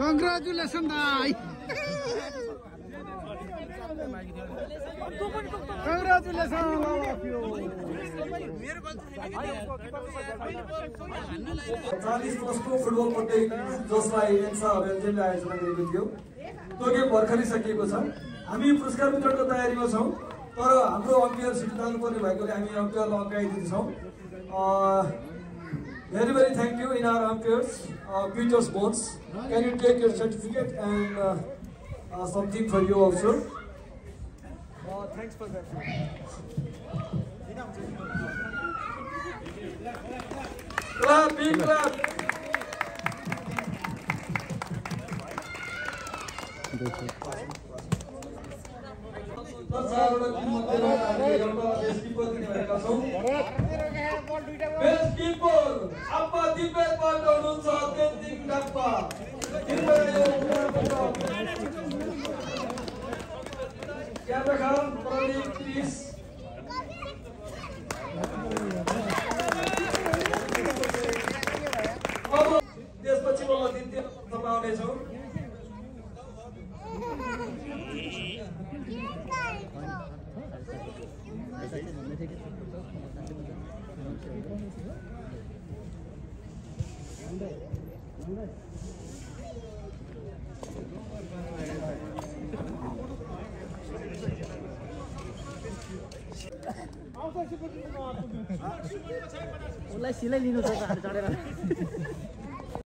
Congratulations, bhai. Congratulations, all of you. 40 वर्षको football प्रतियोगिता जसलाई एन्सा अभियानले आयोजना गरेको थियो त्यो गेम भर्खरै सकिएको छ। हामी पुरस्कार वितरणको तयारीमा छौं, तर हाम्रो अम्पायर सिट तान्नुपर्ने भएकोले हामी अम्पायरलाई अगाइदिन्छौँ। Very thank you in our umpires, Peter's Bones. Can you take your certificate and something for you also? Thanks for that. Clap, big clap. Best keeper, Appa Dipesh Pato Nunsa Tenting Dappa. Camera Khan, Pradeep, please. त्यसपछि म दिन्थे तपाईहरुले छौ। उसलाई सिलै लिनु छ चढेर